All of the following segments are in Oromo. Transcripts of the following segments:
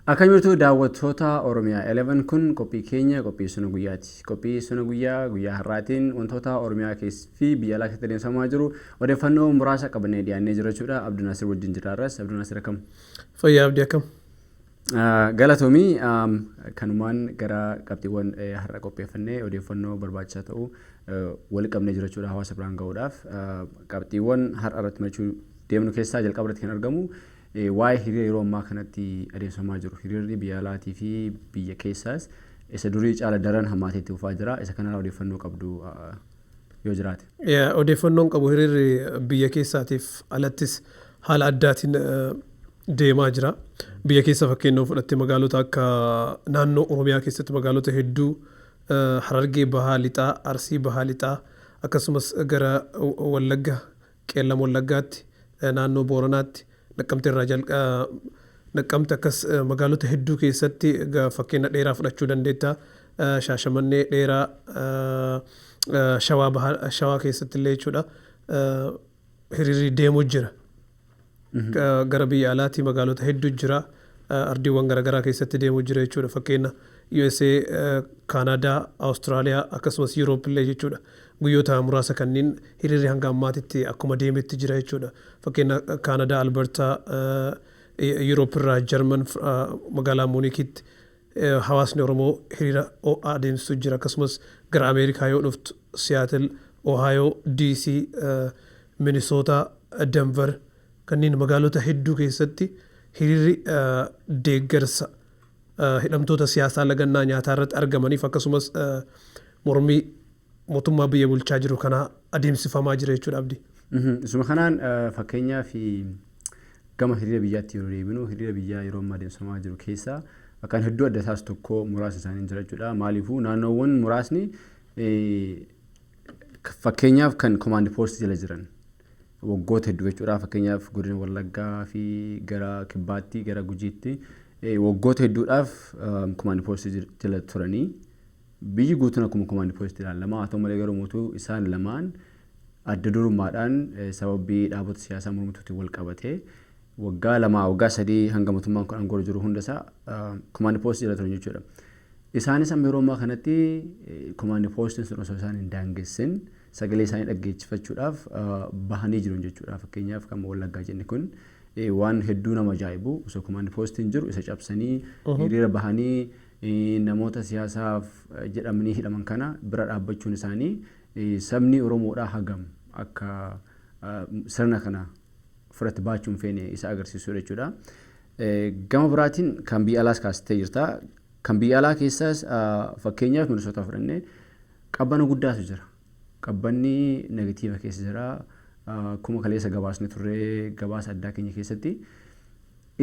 Akkam jirtu daawwattoota Oromiyaa 11? Kun qophii keenya, qophii suna guyyaati. Qophii suna guyyaa guyyaa har'aatiin wantoota Oromiyaa keessa fi biyya alaa keessatti adeemsifamaa jiru odeeffannoo muraasa qabannee dhiyaannee jira jechuudha. Abdunaasir wajjin jiraarras. Abdunaasir, akkam? Fayyaa Abdii, akkam? Galatoomii. Kanumaan gara qabxiiwwan har'a qopheeffannee odeeffannoo barbaachisaa ta'u walitti qabnee jira jechuudha, hawaasa biraan gahuudhaaf. Qabxiiwwan har'a irratti mari'achuu deemnu keessaa jalqaba irratti kan argamu waa'ee hiriira yeroo ammaa kanatti adeemsifamaa jiru. Hiriirri biyya alaatii fi biyya keessaas isa durii caala daran hammaatee itti fufaa jira. Isa kanarraa odeeffannoo qabdu yoo jiraate. Odeeffannoon qabu, hiriirri biyya keessaatiif alattis haala addaatiin deemaa jira. Biyya keessa fakkeenyaaf fudhatte, magaalota akka naannoo Oromiyaa keessatti magaalota hedduu, Harargee Bahaa, Lixaa, Arsii Bahaa, Lixaa, akkasumas gara Wallagga, Qeellam Wallaggaatti, naannoo Booranaatti, Naqqamte irraa jalqa Naqqamte, akkas magaalota hedduu keessatti fakkeenya dheeraa fudhachuu dandeetta. Shaashamannee dheeraa, Shawaa Bahaa, Shawaa keessatti illee jechuudha. Hiriirri deemuu jira. Gara biyya alaatii magaalota hedduu jira. Ardiiwwan garaagaraa keessatti deemuu jira jechuudha. Fakkeenya USA, Kaanadaa, Awustiraaliyaa, akkasumas Yuuroop illee jechuudha. Guyyoota muraasa kanneen hiriirri hanga ammaatitti akkuma deemetti jira jechuudha. Fakkeenya Kaanadaa, Albertaa, Yuuroop irraa Jarman, magaalaa Muunikitti hawaasni Oromoo hiriira ho'aa adeemsisu jira. Akkasumas gara Ameerikaa yoo dhuftu, Siyaatil, Ohaayoo, DC, Minisootaa, Denver, kanneen magaalota hedduu keessatti hiriirri deeggarsa hidhamtoota siyaasaa lagannaa nyaataa irratti argamaniif, akkasumas mormii mootummaa biyya bulchaa jiru kanaa adeemsifamaa jira jechuudha, Abdii. Isuma kanaan fakkeenyaaf gama hiriira biyyaatti yeroo deebinu, hiriira biyyaa yeroo ammaa adeemsifamaa jiru keessaa akkaan hedduu adda taasisu tokko muraasa isaanii jira jechuudha. Maaliifuu naannoowwan muraasni, fakkeenyaaf kan command post jala jiran waggoota hedduu jechuudha. Fakkeenyaaf godina Wallaggaa fi gara Kibbaatti, gara Gujiitti waggoota hedduudhaaf command post jala turanii, biyyi guutuun akkuma command post ilaalama. Haa ta'u malee garuu mootuu isaan lamaan adda durummaadhaan sababii dhaabota siyaasaa mormituutiin wal qabatee waggaa 2, waggaa 3 hanga mootummaan kun aangoo jiru hundasaa command post jala turan jechuudha. Isaanis amma yeroo ammaa kanatti command postiin sun osoo isaan hin daangessin sagalee isaanii dhaggeeffachuudhaaf bahanii jiru jechuudha. Fakkeenyaaf kan Wallaggaa jenne kun waan hedduu nama ajaa'ibu, osoo command postiin jiru isa cabsanii hiriira bahanii namoota siyaasaaf jedhamanii hidhaman kana bira dhaabbachuun isaanii sabni Oromoodhaa hagam akka sirna kana fudhate baachuu hin feene isa agarsiisudha jechuudha. Gama biraatiin kan biyya alaas kaastee jirta. Kan biyya alaa keessaas fakkeenyaaf Minisootaa fudhannee qabbana guddaatu jira. Qabbanni negative keessa jira. Akkuma kaleessa gabaasni turre gabaasa addaa keenya keessatti.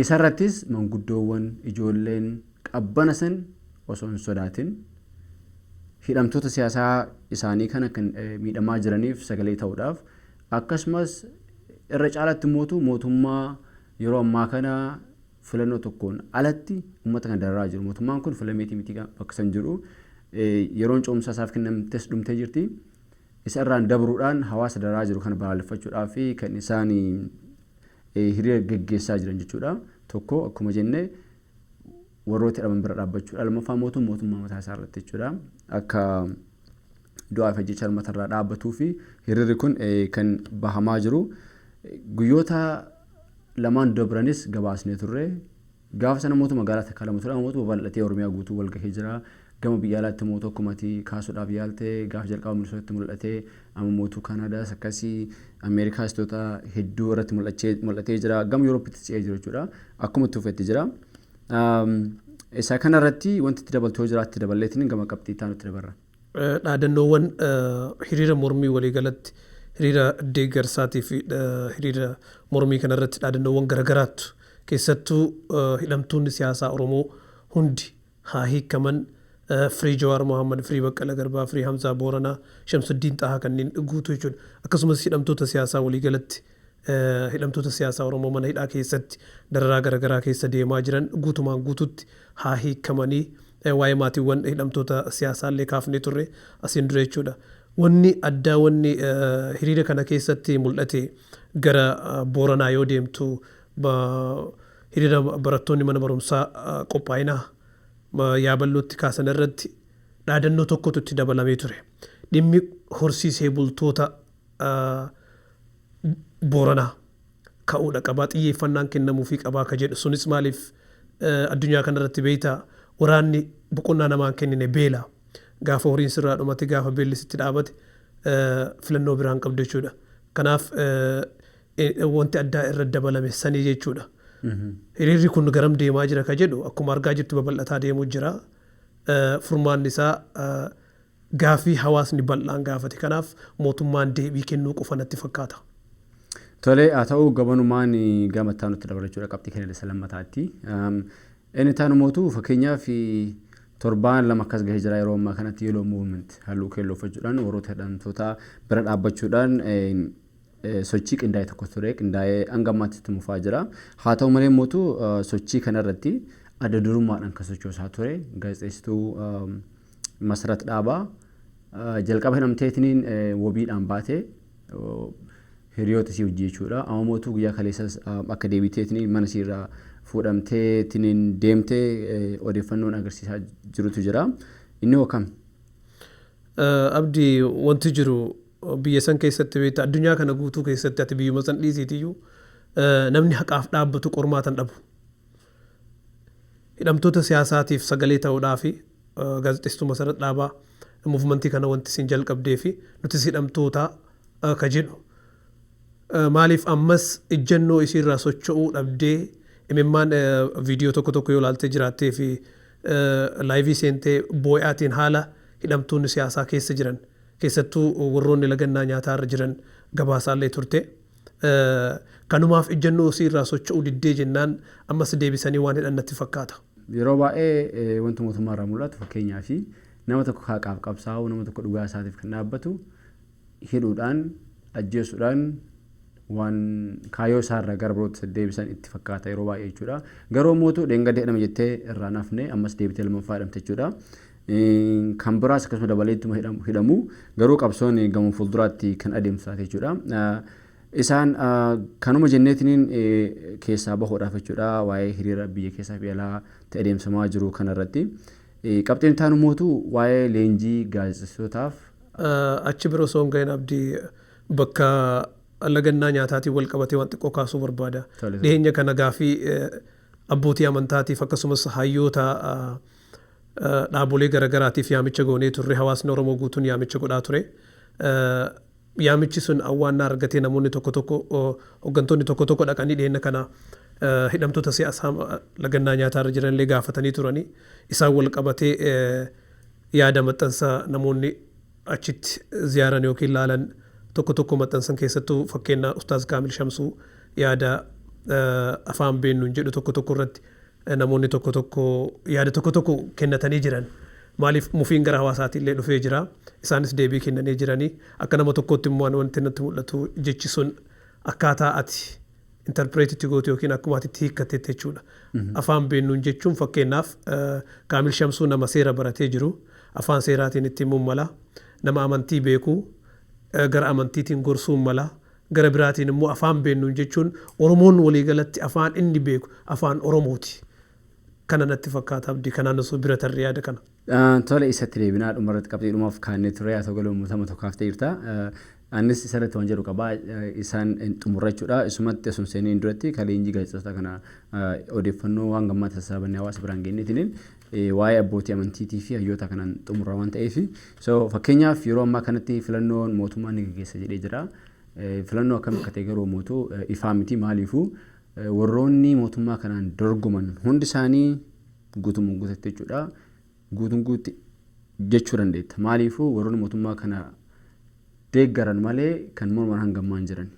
Isarrattis manguddoowwan, ijoolleen qabbana san osoo hin sodaatin hidhamtoota siyaasaa isaanii kana kan miidhamaa jiraniif sagalee ta'uudhaaf, akkasumas irra caalatti mootu mootummaa yeroo ammaa kana filannoo tokkoon alatti uummata kana dararaa jiru. Mootummaan kun filameetii miti bakka san jiru. Yeroon ce'umsaa isaaf kennamtes dhumtee jirti. Isa irraan dabruudhaan hawaasa dararaa jiru kana balaaleffachuudhaaf fi kan isaan hiriira geggeessaa jiran jechuudha. Tokko akkuma jenne warroota hidhaman bira dhaabbachuudha. Lammaffaa mootummaa mataa isaa irratti jechuudha. Akka du'aa fi ajjeechaa uummata irraa dhaabbatuu fi hiriirri kun kan bahamaa jiru. Guyyoota lamaan dabranis gabaasnee turre. Gaafa sana mootu magaalaa takka lama ture, mootu babal'atee Oromiyaa guutuu wal gahee jira. Gama biyya alaatti mootu akkumati kaasuudhaaf yaalte gaafa jalqaba Minisootatti mul'atee, amma mootuu Kaanaadaas akkasii, Ameerikaas toota hedduu irratti mul'atee jira. Gama Yuurooppitti ce'ee jiru jechuudha. Akkuma itti fufetti jira. Isa kanarratti wanti itti dabaltu yoo jiraatti daballeetiin gama qabxii itti aanutti dabarra. Dhaadannoowwan hiriira mormii, waliigalatti hiriira deeggarsaatii fi hiriira mormii kanarratti dhaadannoowwan garagaraatu, keessattuu hidhamtoonni siyaasaa Oromoo hundi haa hiikaman, Free Jawaar Mohammad, Free Baqqala Garbaa, Free Hamzaa Booranaa, Shamsuddiin Xahaa kanneen guutuu jechuudha. Akkasumas hidhamtoota siyaasaa, waliigalatti hidhamtoota siyaasaa Oromoo mana hidhaa keessatti dararaa garagaraa keessa deemaa jiran guutumaan guututti haa hiikamanii, waa'ee maatiiwwan hidhamtoota siyaasaa illee kaafnee turre asiin dura jechuudha. Wanni addaa, wanni hiriira kana keessatti mul'ate, gara Booranaa yoo deemtu Hiriira barattoonni mana barumsaa qophaa'inaa Yaaballootti kaasan irratti dhaadannoo tokkotu itti dabalamee ture. Dhimmi horsiisee bultoota Booranaa ka'uudha qabaa, xiyyeeffannaan kennamuufii qabaa ka jedhu sunis maaliif addunyaa kanarratti beektaa, waraanni boqonnaa namaan kennine, beela. Gaafa horiin sirraa dhumate, gaafa beelli sitti dhaabate, filannoo biraan qabdu jechuudha. Kanaaf wanti addaa irra dabalame sanii jechuudha. Hiriirri kun garam deemaa jira ka jedhu akkuma argaa jirtu babal'ataa deemuu jira. Furmaanni isaa gaafii hawaasni bal'aan gaafate kanaaf mootummaan deebii kennuu qofa natti fakkaata. Tole, haa ta'u, gabanumaan gama itti aanutti dabalachuudha, qabxii kana isa lammataatti. Inni itti aanu mootu fakkeenyaaf torbaan 2 akkas gahee jira. Yeroo ammaa kanatti Yellow Movement, halluu keelloo uffachuudhaan warroota hidhamtoota bira dhaabbachuudhaan sochii qindaa'e tokko ture, qindaa'ee hanga ammaatti itti mufaa jira. Haa ta'u malee mootu sochii kanarratti adda durummaadhaan kan sochoosaa ture gaazexeessituu Masarat Dhaabaa jalqaba hidhamteetiniin wabiidhaan baate hiriyoota isii hojii jechuudha. Amma mootuu guyyaa kaleessas akka deebiteetiniin mana isiirraa fuudhamteetiniin deemtee odeeffannoon agarsiisaa jirutu jira. Inni hoo kam? Abdii, wanti jiru biyya san keessatti, beekta, addunyaa kana guutuu keessatti, ati biyyuma san dhiisiitiyyuu, namni haqaaf dhaabbatu qormaatan dhabu. Hidhamtoota siyaasaatiif sagalee ta'uudhaa fi gaazexeessituu Masarat Dhaabaa movementii kana wanti isin jalqabdee fi nutis hidhamtoota ka jedhu, maaliif ammas ijjannoo isiirraa socho'uu dhabdee, imimmaan viidiyoo tokko tokko yoo ilaaltee jiraattee fi live seentee boo'aatiin haala hidhamtoonni siyaasaa keessa jiran, keessattuu warroonni lagannaa nyaataa irra jiran gabaasaallee turte. Kanumaaf ijjannoo isiirraa socho'uu diddee jennaan ammas deebisanii waan hidhan natti fakkaata. Yeroo baay'ee wanti mootummaa irraa mul'atu, fakkeenyaaf nama tokko haqaaf qabsaa'u, nama tokko dhugaa isaatiif kan dhaabbatu hidhuudhaan, ajjeesuudhaan waan kaayyoo isaarraa gara birootti deebisan itti fakkaata yeroo baay'ee jechuudha. Garuu mootu dheengadda hidhame jettee irraa nafne, ammas deebitee lammaffaa hidhamte jechuudha. Kan biraas akkasuma dabaleettuma hidhamu, garuu qabsoon gama fuulduraatti kan adeemsu taate jechuudha. Isaan kanuma jenneetiniin keessaa bahuudhaaf jechuudha, waa'ee hiriira biyya keessaa fi alaa itti adeemsifamaa jiru kanarratti. Qabxiin taanu mootu waa'ee leenjii gaazexeessitootaaf. Achi bira osoo hin gahin, Abdii, bakka lagannaa nyaataatiin wal qabatee waan xiqqoo kaasuu barbaada. Dhiyeenya kana gaafii abbootii amantaatiif akkasumas hayyoota dhaabolee garaagaraatiif yaamicha goonee turre, hawaasni Oromoo guutuun yaamicha godhaa ture. Yaamichi sun awwaannaa argatee namoonni tokko tokko, hooggantoonni tokko tokko dhaqanii dhiyeenya kana hidhamtoota siyaasaa lagannaa nyaataa irra jiranillee gaafatanii turanii, isaan wal qabatee yaada maxxansa namoonni achitti ziyaaran yookiin laalan tokko tokko maxxansan, keessattuu fakkeenya Ustaaz Kaamil Shamsuu yaada afaan beennuun jedhu tokko tokko irratti namoonni tokko tokko yaada tokko tokko kennatanii jiran. Maaliif mufiin gara hawaasaatti illee dhufee jira. Isaanis deebii kennanii jiranii. Akka nama tokkootti immoo wanti natti mul'atu, jechi sun akkaataa ati interpret gootu yookiin akkuma ati itti hiikkatetti jechuudha. Afaan beennuun jechuun, fakkeenyaaf, Kaamil Shamsuu nama seera baratee jiru, afaan seeraatiin itti himuun mala, nama amantii beeku gara amantiitiin gorsuun mala, gara biraatiin immoo afaan beennuun jechuun Oromoon waliigalatti afaan inni beeku afaan Oromooti. Kana natti fakkaata, Abdii, kanaan osoo bira tarree yaada kana. Tole, isatti deebinaa. Dhumarratti qabxii dhumaaf kaannee ture, haa ta'u galuu nama tokko jirta. Anis isarratti waan jedhu qabaa, isaan xumurra jechuudha. Isumatti osoo hin seeniin duratti kan leenjii gaazexeessota kana odeeffannoo waan gammaa sassaabannee hawaasa biraan geenyeetiin waa'ee abbootii amantiitii fi hayyoota kanaan xumurra waan ta'eef. So fakkeenyaaf yeroo ammaa kanatti filannoon mootummaan ni gaggeessa jedhee jira. Filannoo akkam akka ta'e garuu mootuu ifaa miti. Maaliifuu warroonni mootummaa kanaan dorgoman hundi isaanii guutummaa guututti jechuudha. Guutuun guutti jechuu dandeetta. Maaliifuu warroonni mootummaa kana deeggaran malee kan morman hanga ammaa hin jiran.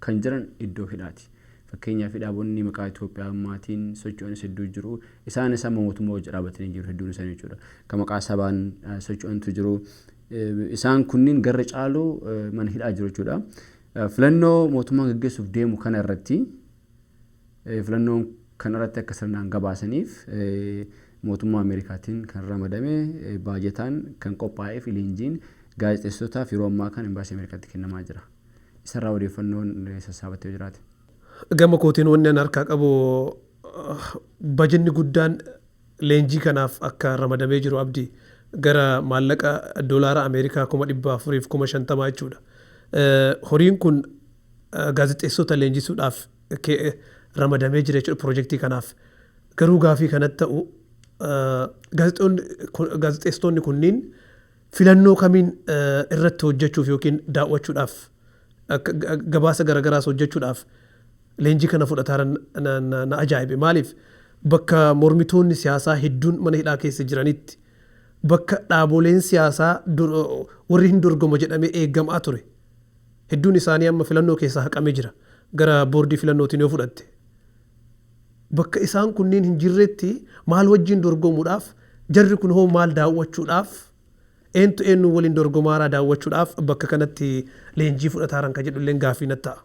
Kan jiran iddoo hidhaati. Fakkeenyaaf dhaabonni maqaa Itoophiyaammaatiin socho'anis hedduu jiru. Isaanis amma mootummaa wajji dhaabbatanii jiru hedduun isaanii jechuudha. Kan maqaa sabaan socho'antu jiru. Isaan kunniin garra caalu mana hidhaa jiru jechuudha. Filannoo mootummaan gaggeessuuf deemu kana irratti, filannoon kana irratti akka sirnaan gabaasaniif mootummaa Ameerikaatiin kan ramadame, baajetaan kan qophaa'eef leenjiin gaazexeessitootaaf yeroo ammaa kana imbaasii Ameerikaatti kennamaa jira. Isarraa odeeffannoon sassaabattee jiraate. Gama kootiin wanni an harkaa qabu Bajanni guddaan leenjii kanaaf akka ramadamee jiru, Abdii, gara maallaqa doolaara Ameerikaa 450,000 jechuudha. Horiin kun gaazexeessota leenjisuudhaaf ramadamee jira jechuudha piroojeektii kanaaf. Garuu gaafii kanatti ta'u, gaazexeessitoonni kunniin filannoo kamiin irratti hojjechuuf yookiin daawwachuudhaaf, gabaasa garagaraas hojjechuudhaaf leenjii kana fudhataa na ajaa'ibe. Maaliif? Bakka mormitoonni siyaasaa hedduun mana hidhaa keessa jiranitti, bakka dhaaboleen siyaasaa warri hin dorgoma jedhamee eeggamaa ture hedduun isaanii amma filannoo keessaa haqamee jira gara boordii filannootiin yoo fudhatte. Bakka isaan kunniin hin jirretti maal wajjin dorgomuudhaaf jarri kun hoo, maal daawwachuudhaaf, eentu eenyu waliin dorgomaaraa daawwachuudhaaf bakka kanatti leenjii fudhataaran kan jedhu illee gaaffii natti ta'a.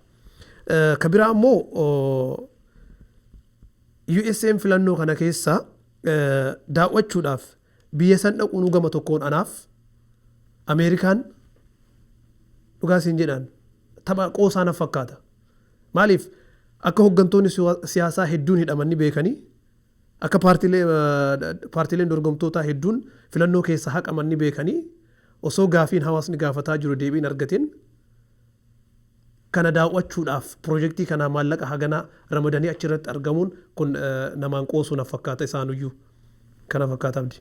Ka biraa immoo, USA'n filannoo kana keessa daawwachuudhaaf biyya san dhaquun gama tokkoon anaaf Ameerikaan dhugaa siin jedhaan tapha qoosaa na fakkaata. Maaliif? Akka hooggantoonni siyaasaa hedduun hidhaman ni beekanii, akka paartiileen dorgomtootaa hedduun filannoo keessa haqaman ni beekanii, osoo gaafiin hawaasni gaafataa jiru deebiin argatin kana daawwachuudhaaf piroojeektii kanaa maallaqa haganaa ramadanii achirratti argamuun kun namaan qoosuu na fakkaata isaanuyyuu. Kana fakkaata, Abdi.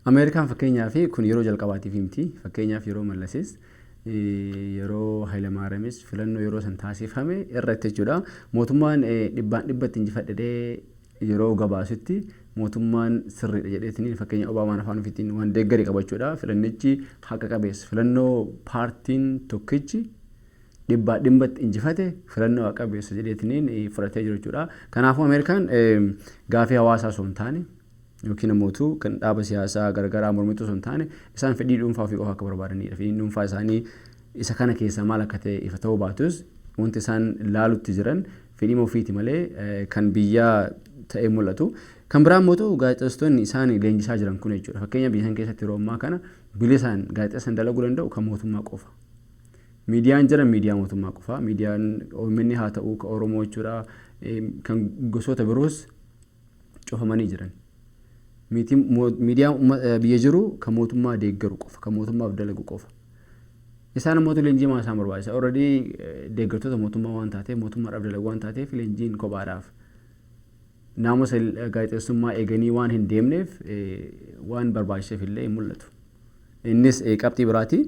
Ameerikaan fakkeenyaaf kun yeroo jalqabaatiif miti. Fakkeenyaaf yeroo Mallasis, yeroo Hayilamaariyamis filannoo yeroo san taasifame irratti jechuudha. Mootummaan dhibbaan dhibbatti injifadhee yeroo gabaasutti mootummaan sirriidha jedheetiin, fakkeenya Obaamaan afaan ofiitiin waan deeggarii qabachuudha. Filannichi haqa qabeessa, filannoo paartiin tokkichi dhibbaa dhibbatti injifate filannoo haqa qabeessa jedheetiin fudhatee jiru jechuudha. Kanaafuu Ameerikaan gaafii hawaasaa osoo hin taane yookiin immoo kan dhaaba siyaasaa garagaraa mormituu osoo hin taane, isaan fedhii dhuunfaa ofii qofa akka barbaadanidha. Fedhiin dhuunfaa isaanii isa kana keessaa maal akka ta'e ifa ta'uu baatus, wanti isaan laalutti jiran fedhii ofiiti malee kan biyyaa ta'ee mul'atu. Kan biraa immoo gaazexeessitoonni isaan leenjisaa jiran kun jechuudha. Fakkeenya biyya san keessatti yeroo ammaa kana bilisaan gaazexeessan dalaguu danda'u kan mootummaa qofa. Miidiyaan jiran miidiyaa mootummaa qofa. Miidiyaan OMN haa ta'u, kan Oromoo jechuudha. Kan gosoota biroos cufamanii jiran. Miidiyaan biyya jiru kan mootummaa deeggaru qofa, kan mootummaaf dalagu qofa. Isaan immoo leenjii maal isaan barbaachisa? Already deeggartoota mootummaa waan taateef, mootummaadhaaf dalagu waan taateef, leenjiin kophaadhaaf naamusa gaazexeessummaa eeganii waan hin deemneef waan barbaachiseef illee hin mul'atu. Innis qabxii biraati.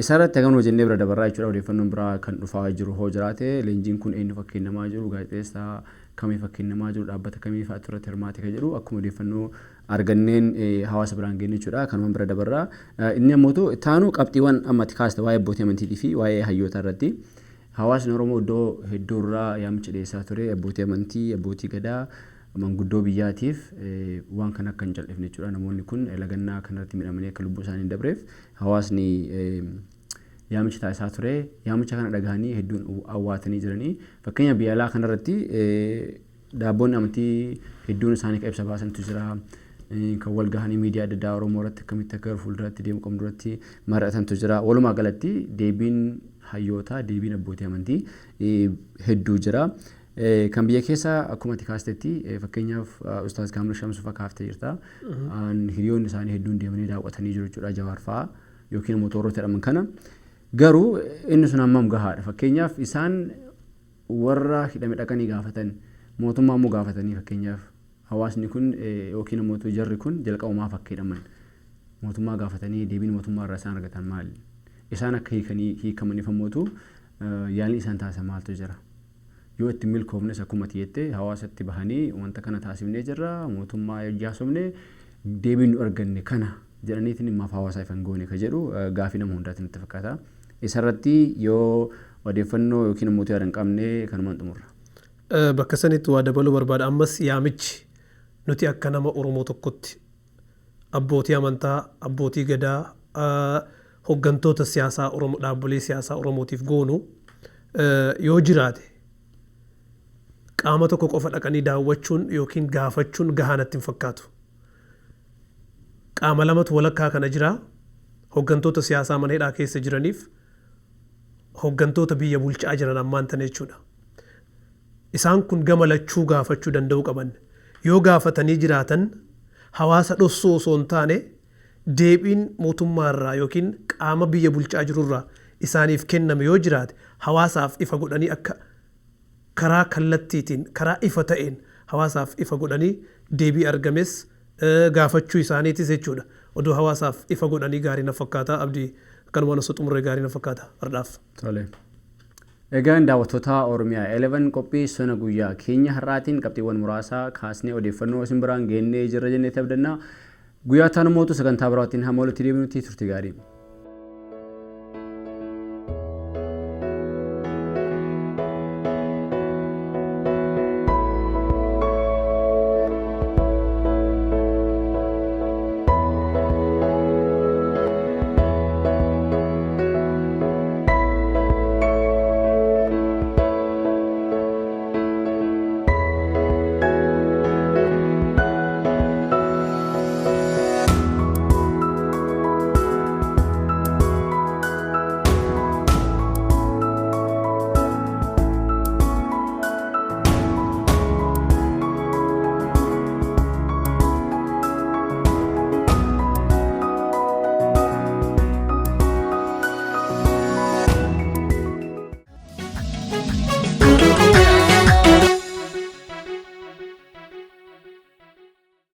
Isarratti hagam hojjennee bira dabarraa jechuudha. Odeeffannoon biraa kan dhufaa jiru hoo jiraate, leenjiin kun eenyu fakkeenya jiru, gaazexeessaa kamii fakkeenyamaa jiru, dhaabbata kamii fa'aatu irratti hirmaate kan jedhu akkuma odeeffannoo arganneen hawaasa biraan geenye jechuudha. Kanumaan bira dabarraa. Inni ammoo ittaanu qabxiiwwan ammatti kaaste waa'ee abbootii amantiitii fi waa'ee hayyootaa irratti. Hawaasni Oromoo iddoo hedduurraa yaamicha dhiyeessaa ture abbootii amantii, abbootii gadaa, manguddoo biyyaatiif waan kana akka hin cal'ifne jechuudha. Namoonni kun lagannaa kanarratti miidhamanii akka lubbuu isaanii hin dabreef hawaasni yaamicha taasisaa ture. Yaamicha kana dhagahanii hedduun awwaatanii jiranii. Fakkeenya biyya alaa kanarratti dhaabboonni amantii hedduun isaanii kan ibsa baasantu jira. Kan wal gahanii miidiyaa adda addaa Oromoo irratti akkamitti akka gara fuulduraatti deemu qabnu irratti mari'atantu jira. Walumaa galatti deebiin hayyootaa, deebiin abbootii amantii hedduu jira. Kan biyya keessaa akkuma ati kaastetti, fakkeenyaaf Ustaaz Kaamil Shamsuu fa'aa kaaftee jirta. Hiriyoonni isaanii hedduun deemanii daawwatanii jiru jechuudha, Jawaar fa'aa yookiin immoo toorota jedhaman kana. Garuu inni sun hammam gahaadha? Fakkeenyaaf isaan warra hidhame dhaqanii gaafatan, mootummaa immoo gaafatanii, fakkeenyaaf hawaasni kun yookiin immoo jarri kun jalqabumaaf akka hidhaman mootummaa gaafatanii, deebiin mootummaa irraa isaan argatan maali? Isaan akka hiikanii hiikamaniif ammoo yaaliin isaan taasisan maaltu jira? Yoo itti milkoofnes, akkuma ati jette, hawaasatti bahanii wanta kana taasifnee jirra, mootummaa haasofne, deebiin nu arganne kana jedhaniitiin maaf hawaasaa ifan goone ka jedhu gaafii nama hundaati natti fakkaata. Isarratti yoo odeeffannoo yookiin immoo yaada hin qabne kanumaan xumurra. Bakka sanitti waa dabaluu barbaada. Ammas yaamichi nuti akka nama Oromoo tokkotti abbootii amantaa, abbootii gadaa, hooggantoota siyaasaa Oromoo, dhaabbilee siyaasaa Oromootiif goonu yoo jiraate, qaama tokko qofa dhaqanii daawwachuun yookiin gaafachuun gahaa natti hin fakkaatu. Qaama lamatu walakkaa kana jira. Hooggantoota siyaasaa mana hidhaa keessa jiraniif hooggantoota biyya bulchaa jiran ammaan tana jechuudha. Isaan kun gama lachuu gaafachuu danda'uu qaban. Yoo gaafatanii jiraatan, hawaasa dhossuu osoo hin taane, deebiin mootummaarraa yookiin qaama biyya bulchaa jirurraa isaaniif kenname yoo jiraate, hawaasaaf ifa godhanii, akka karaa kallattiitiin, karaa ifa ta'een hawaasaaf ifa godhanii, deebii argames gaafachuu isaaniitis jechuudha. Odoo hawaasaaf ifa godhanii gaarii na fakkaata. Abdii, akkanumaan osoo xumurree gaarii na fakkaata har'aaf. Tole. Egaan daawwattoota Oromiyaa 11, qophii sona guyyaa keenya har'aatiin qabxiiwwan muraasa kaasnee odeeffannoo isin biraan geennee jirra jennee abdannaa. Guyyaa ta'an mootu sagantaa biraatiin hamma walitti deebinutti turtii gaarii.